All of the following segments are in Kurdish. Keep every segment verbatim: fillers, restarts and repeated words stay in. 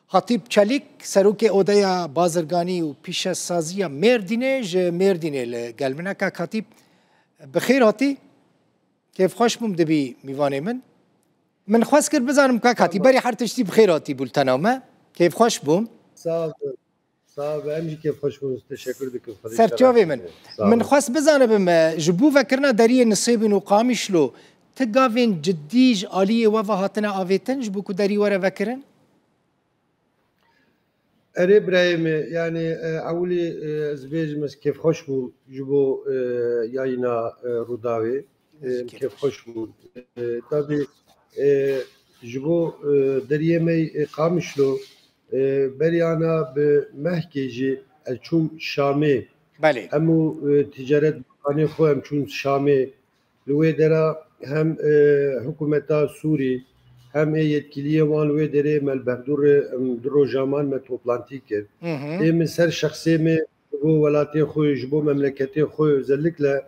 Hatîp Çelîk, serokê Odeya Bazirganî û Pîşesaziya Mêrdînê, ji Mêrdînê li gel min e. Kak Hatîp, bi xêr hatî. Kêfxweş bûm dibî mîvanê min. Min xwest kir bizanim, Kak Hatîp, Tamam. berî her tiştî bi xêr hatî bultena me. Kêfxweş bûm. Sağ ol. Sağ ol. Em jî kêfxweş bûn. Teşekkür dikim. Xwedê Ser şer çavê min. Sağ Min ol. xwest bizanibim, e, ji bo vekirina deriyê Nisêbîn û Qamişlo, ti gavên cidî ji aliyê we ve hatine avêtin, ji bo ku derî were vekirin? Erê birayê me, yani, e, ewilî, e, ez bêjim, ez kêfxweş bûm ji bo, e, yayîna, e, Rûdawê. E, Ez kêf- kêfxweş bûm. E, tabî, e, ji bo, e, deriyê me, e, Qamişlo, e, beriyana bi mehkê jî ez çûm Şamê. Belê. Em û, e, ticaret bakanê xwe em çûn Şamê. Li wê dera hem, e, hikûmeta Sûrî, hem ê yetkiliyê wan li wê derê me li Behdûrê, em du roja man me toplantî kir. Hı hı. Ê min ser şexsê me ji bo welatê xwe, ji bo memleketê xwe, özellikle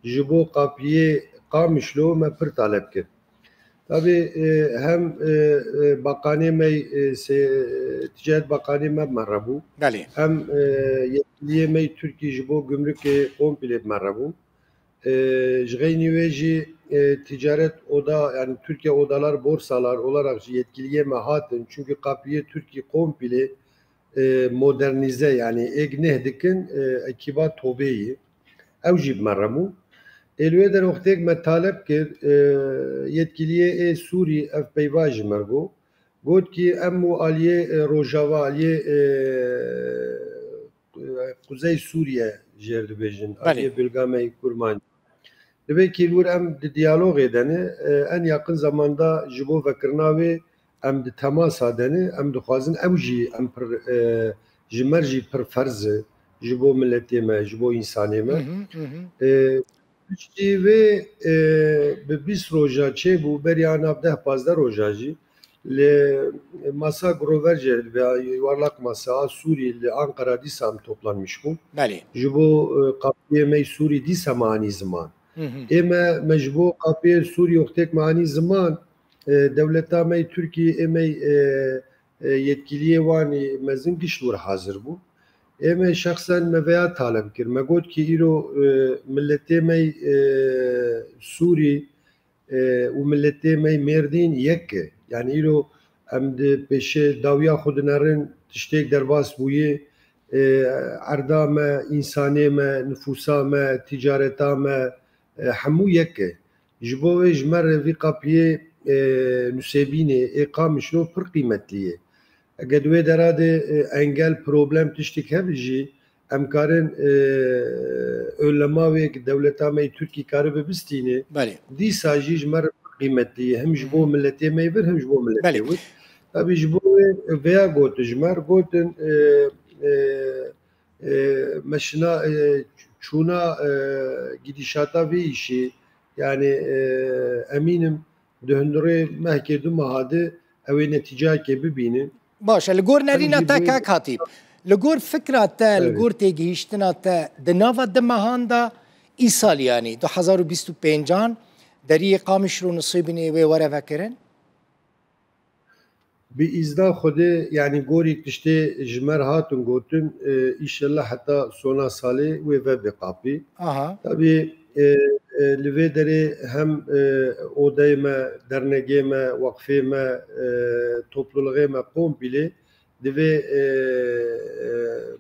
ji bo qapiyê Qamişlo me pir talep kir. Tabî, e, hem, e, e, bakanê me, e, se-, ticaret bakanê me bi me re bû. Belê. Hem, e, yetkiliyê me Tirkî ji bo gümrükê komplê bi me re bû. E, ji xeynî wê jî, e, ticaret oda, yani Türkiye Odalar Borsalar olarak jî yetkiliyê me hatin. Çünkü qapiyê Tirkî komplê, e, modernize, yani êk neh dikin, e, ekiba tobeyî. Ew jî bi me re bû. Ê li wê der wextêk me talep kir, e, yetkiliyê ê Sûrî ev peyva ji me got. Got ki em û aliyê, e, Rojava, aliyê, e, e, Kuzey Sûriye jêr dibêjin, Belê. aliyê Bilgamey Kurmanc. Divê ki li wir em di diyalogê de ne, e, en yakın zamanda ji bo vekirina wê em di temasa de ne, em dixwazin ew jî em pir, e, ji me jî pir ferz e, ji bo miletê me, ji bo însanê me. Hı hı, hı hı. E, Piştî vê, e, bi bîst roja çêbû, beriya nav deh pazdeh roja jî li masa Grover jê dibe, yuvarlak masa a Sûrî li Ankara dîsa em toplanmiş bûn. Belê. Ji bo, e, qapiyê me Sûrî dîsa me anî ziman. Hı hı. Ê me, me ji bo qapiyê Sûrî wextêk me anî ziman, e, dewleta me Tirkî ê me, e, e, yetkiliyê wan ê mezin giş li wir hazir bû. Ê me şexsen me veya taleb kir. Me got ki îro, e, milletê me, e, Sûrî, e, û milletê me Mêrdîn yek e. Yani îro em di pêşê dawiya xwe dinerin, tiştêk derbas bûye, e, erda me, însanê me, nifûsa me, ticareta me, e, hemû yek e. Ji bo wê ji me re vî qapiyê, e, Nusêbînê, ê Qamişlo pir qîmetlî ye. Eger di wê dera de, e, engel, problem, tiştek hebe jî, em karin, e, önlema wê ki dewleta me yê Tirkî karibe bistîne, Belê. dîsa jî ji me re pir qîmetlî ye. Hem ji bo Hı hı. miletê me yê vir, hem ji bo miletê Belê. wir. Tabî ji bo wê veya gotin ji me re, gotin, e, e, e, me şina, e, çûna, e, gidîşata vê îşê, yani, e, emînim di hundirê mehkê du meha de ew ê netîceyekê bibînin. Baş e, li gor Em nerîna jî te bu Kak Hatîp, li gor fikra te, li Evet. gor têgihîştina te di nava du mehan de îsal, yani du hezar û bîst û pêncan deriyê Qamişlo Nisêbînê wê were vekirin? Bi îzna Xwedê, yani gorî tiştê ji me re hatin gotin, e, îşellah heta sona salê wê vebe qapî. Aha. Tabî, e, e, li vê derê hem, e, odeyê me, dernegê me, weqfê me, e, topluluğê me komplê divê, e, e,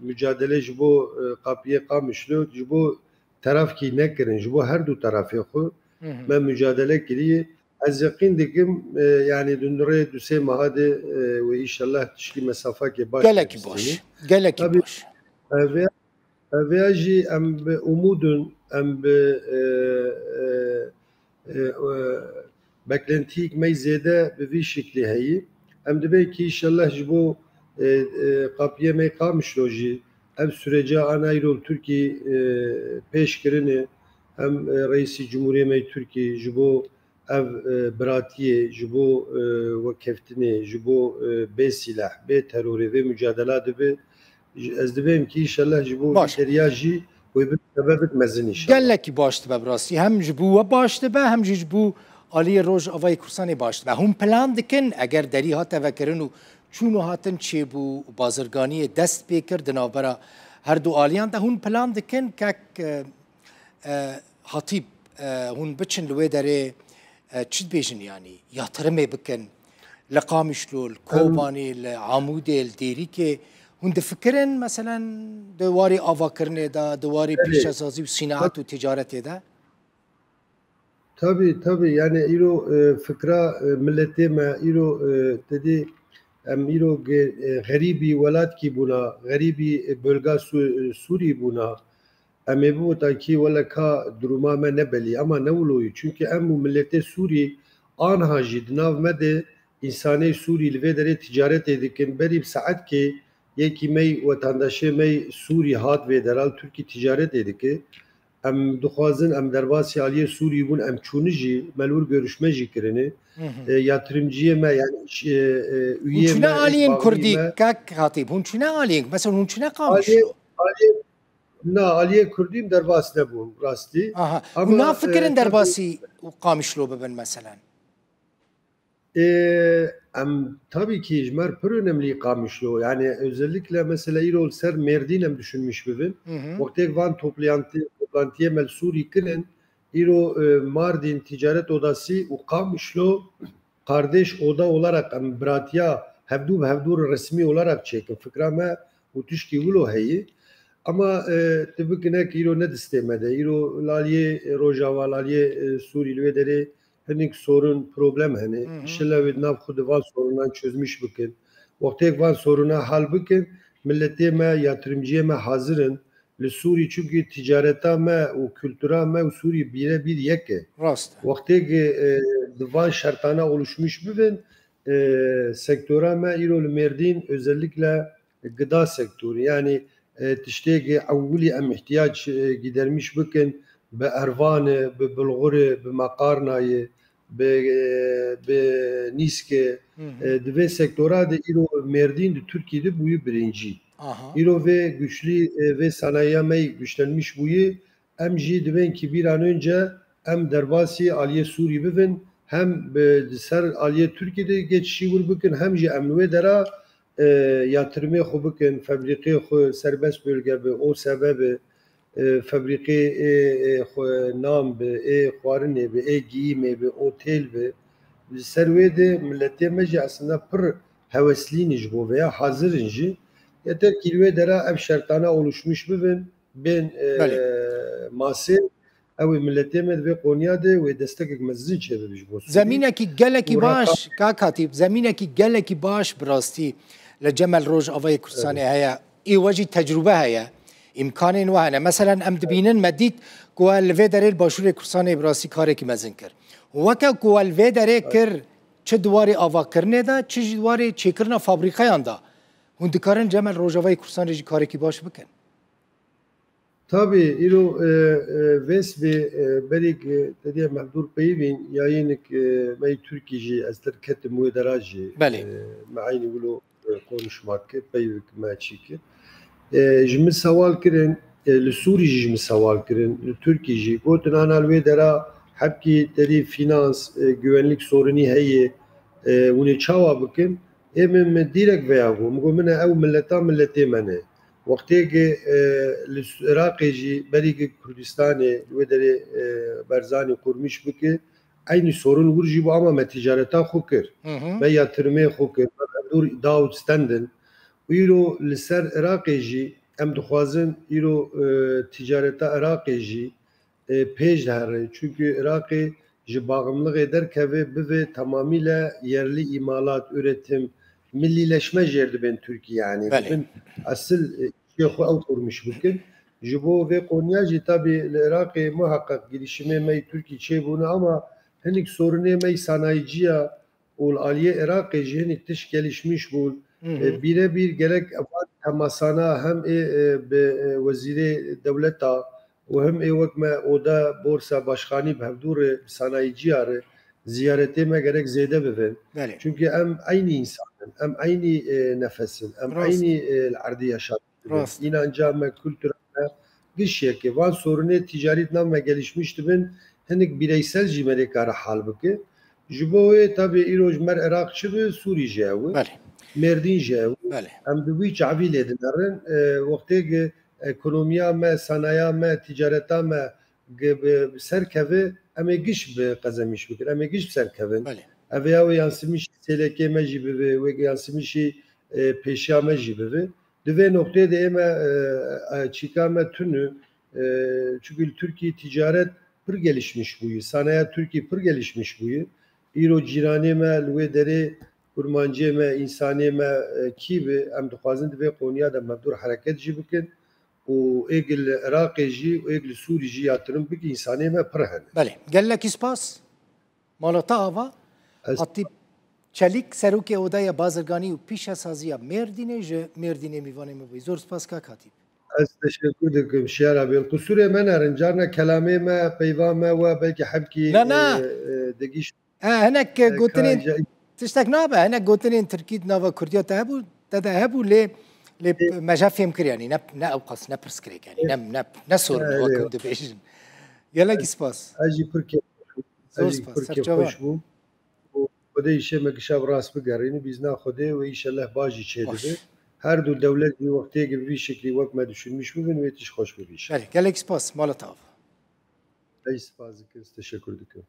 mücadele ji bo, e, qapiyê Qamişlo, ji bo terafkî nekirin, ji bo her du terafê xwe Hı hı. me mücadele kiriye. Ez yeqîn dikim, e, yani di hundirê du sê meha de, e, wê îşellah tişkî mesafakê baş Gelekî tevistîne. baş. Gelekî Tabii, baş. e, vê, e, vêya jî em bi umûdin, em bi, e, e, e, e, beklentiyek me zêde bi vî şeklî heyî. Em dibê ki îşellah ji bo, e, e, qapiyê me Qamişlo jî ev sürece anayro Tirkî, e, pêş kirine, hem, e, Reîsî Cumhuriyê me Tirkî ji bo ev, e, biratiyê, ji bo, e, wekeftinê, ji bo, e, bê sîleh, bê terorê vê mücadela dibe. Ji, ez dibêm ki îşellah ji bo Baş. vî deriya jî wê bi sebebek mezin îşellah. Gelekî baş dibe bi rastî. Hem ji bo we baş dibe, hem jî ji bo aliyê Rojavayê Kurdistanê baş dibe. Hûn plan dikin, eger derî hate vekirin û çûn û hatin çêbû û bazirganiyê dest pê kir di navbera her du aliyan de. Hûn plan dikin kek, e, e, Hatîb, e, hûn biçin li wê derê, e, çi dibêjin, yanî yatirimê bikin li Qamişlo, li Kobanê, li Amûdê, li Dêrikê? Hûn difikirin, meselen, di warê avakirinê de, di warê pîşesazî û sînaet û ticaretê de? Tabî, tabî. Yani îro, e, fikra, e, milletê me, îro, e, te dî em îro ge-, e, xerîbî welatkî bûna, xerîbî, e, bölga Su-, e, Sûrî bûna. Em ê bivotan kî wele ka duruma me ne belî, ama ne wilo yî. Çunke em û milletê Sûrî anha jî di nav me de însanê Sûrî li vê derê ticaretê dikin. Berî bi saetkê yekî me yî, wetandaşê me yî Sûrî hat vê dera, li Tirkî ticaretê dike. Em dixwazin, em derbasî aliyê Sûrî bûn, em çûni jî, me li wir görüşme jî kirine. Hı hı. E, yatırımciyê me, yani, ş-, e, e, Hûn üyê çûne me, ê aliyên bawiyê Kurdî, me. Kak Hatîb, hûn çûne aliyên, mesela hûn çûne Qamişlo? Aliyê, aliyê, na, aliyê Kurdî derbas nebûn, rastî. Aha. Ama, Hûn nafikirin e, derbasî Qamişlo bibin, meselen? Ê, em tabii ki ji me re pir önemlî Qamişlo. Yani özellikle mesela îro li ser Mêrdîn em düşünmüş bibin. Hı hı. Wextêk van toplantî, toplantiyê me li Sûrî kirin, îro, e, Mardin Ticaret Odası û Qamişlo kardeş oda olarak em biratiya hevdû bi hevdû re resmî olarak çêkin. Fikra me û tişkî wilo heye. Ama, e, tu bikinek îro ne distê me de. Îro laliyê Rojava, laliyê, e, Sûrî li wê derê hinek sorun, problem hene. Hı hı. Şile wê di nav xwe de van sorunan çözmüş bikin. Wextêk van soruna hal bikin, milletê me, yatırımciyê me hazir in. Li Sûrî çünkü ticareta me û kultura me û Sûrî bîrebîr yek e. Rast e. Wextêk, e, di van şertana oluşmuş bibin, e, sektora me îro li Mêrdîn özellikle gıda sektörü, yani, e, tiştêk ewilî em ihtiyac, e, gidermiş bikin, bi ervan e, bi bulgur e, bi makarna ye, bi, e, bi nîsk e, Hı hı. e, di vê sektora de îro Mêrdîn di Tirkî de bûyî birincî. Aha. Îro vê güçlü, e, vê sanayiya me yî güçlenmiş bûyî, em jî divên ki bir an önce em derbasî aliyê Sûrî bibin, hem bi, di ser aliyê Tirkî de geçişî wir bikin, hem jî em li wê dera, e, yatırımê xwe bikin, fabrîqê xwe serbest bölge bi, O S B bi, e, fabrîqê ê, ê xwe nam bi, ê xwarinê bi, ê giyîmê bi, otel bi. Li ser wê de milletê me jî aslında pir heweslî ne ji bo vê ya, hazir in jî. Yeter ki li wê dera ev şertana oluşmuş bibin, bên, e, Belê. masê, ew ê milletê me di vê qonya de wê destekek mezin çêbibe ji bo Sûrî. Zemînekî gelekî Û raka- baş, Kak Hatîb, zemînekî gelekî baş bi rastî li cem li Rojavayê Kurdistanê Evet. heye. Ê we jî tecrûbe heye. Îmkanên we hene. Meselen em dibînin, me dît ku we li vê derê li Başûrê Kurdistanê bi rastî karekî mezin kir. Weke ku we li vê derê Evet. kir, çi di warê avakirinê de, çi jî di warê çêkirina fabrîqeyan de. Hûn dikarin cem li Rojavayê Kurdistanê jî karekî baş bikin. Tabii, îro, e, e, vês bê, e, berî, e, te diye mevdûr peyivîn, yayînik, e, me yî Tirkî jî, ez derketim wê dera jî, Belê. e, me eynî wilo, e, konuşma kir, peyvik me çî kir. E, ji min sewal kirin, e, li Sûrî jî ji min sewal kirin, li Tirkî jî. Gotin, ana li wê dera hebkî te dî finans, e, güvenlik sorunî heye, e, hûn ê çawa bikin? Ê min, min dîrek veya got. Min got, min e ew milleta milletê me ne. Wextê ki, e, li s-, Iraqê jî berî ki Kurdistanê li wê derê, e, Barzanî qurmîş bike, eynî sorun wir jî bû ama me ticareta xwe kir. Hı hı. Me yatırımê xwe kir. Me mevdûr daw stendin. Îro li ser Iraqê jî em dixwazin îro, e, ticareta Iraqê jî e, pêş dihere. Çünkü Iraqê ji bağımlılığı derkeve, bive tamamıyla yerli imalat, üretim, millileşme jêr dibên Tirkiye yani. Belê. Dibin esil, e, işê xwe ew kurmiş bikin. Ji bo vê konuya jî tabii li Iraqê muhakkak girişimê me yî Tirkî çêbûne ama hinek sorunê me yî sanayiciya û li aliyê Iraqê jî hinek tişt gelişmiş bûn. Hı hı. E, bîrebîr gerek van temasana hem ê, e, bi, e, wezîrê dewleta û hem ê wek me oda borsa başkanî bi hevdû re bi sanayiciya re ziyaretê me gerek zêde bibin. Belê. Çünkü em eynî însan in, em eynî, e, nefes in, em Rast. eynî, e, li erdê yaşam dibin. Rast. Înanca me, kultura me, giş yekê. Van sorunê ticarî di nav me gelişmiş dibin, hinek bireysel jî me lê kare hal bike. Ji bo wê tabii îro ji me re Iraq çi bi, Sûrî jî ew e. Belê. Mêrdîn jî ew. Belê. Em bi wî çavî lê dinerin. E, wextê ki ekonomiya me, sanaya me, ticareta me gi-, bi, bi ser keve, em ê giş bi qezemîş bikin. Em ê giş bi ser kevin. Belê. Ev ya wê yansımış sêlekê me jî bibe, wê yansımışî, e, pêşiya me jî bibe. Di vê noqtê de ême, e, e, çîka me tune, e, çünkü li Tirkî ticaret pir gelişmiş bûye, sanaya Tirkî pir gelişmiş bûye. Îro cîranê me li wê derê kurmancê me, însanê me, e, kî bi, em dixwazin di vê qonya de mevdûr hereket jî bikin û êg li Iraqê jî û êg li Sûrî jî yatırım bikin, însanê me pir hene. Belê. Gelekî spas. Mala te ava. Ez Hatîp Çelîk, serokê Odaya Bazirganî û Pîşesaziya Mêrdînê, ji Mêrdînê mîvanê me bûyî. Zor spas kak Hatîp. Ez teşekkür dikim Şiyar abi. Qusûrê me nerin. Carna kelamê me, peyva me we belkî hemkî, Ne, ne. e, e, digîş-, E, hinek e, gotinên, ka-, tiştek nabe, hinek gotinên Tirkî di nava Kurdiya te hebû, te de hebû lê, lê E, me jî fêm kir, yanî ne, ne ewqas, ne pirsgirêk, yanî E, ne, ne, ne sorun, e, wek e. Hûn dibêjin. Gelekî spas. Ez jî pir kêf Zor Ez jî spas, pir serçava. Kêfxweş bûm. Û Xwedê îşê me gişa bi rast bigerîne, bîzna Xwedê û înşellah baş jî çêdibe. Baş. Her du dewlet jî wextê ki bi vî şeklî wek me düşünmüş bibin, wê tişt xweş bibî. Belê, gelek spas, mala te ava. Ez spas dikim, teşekkür dikim.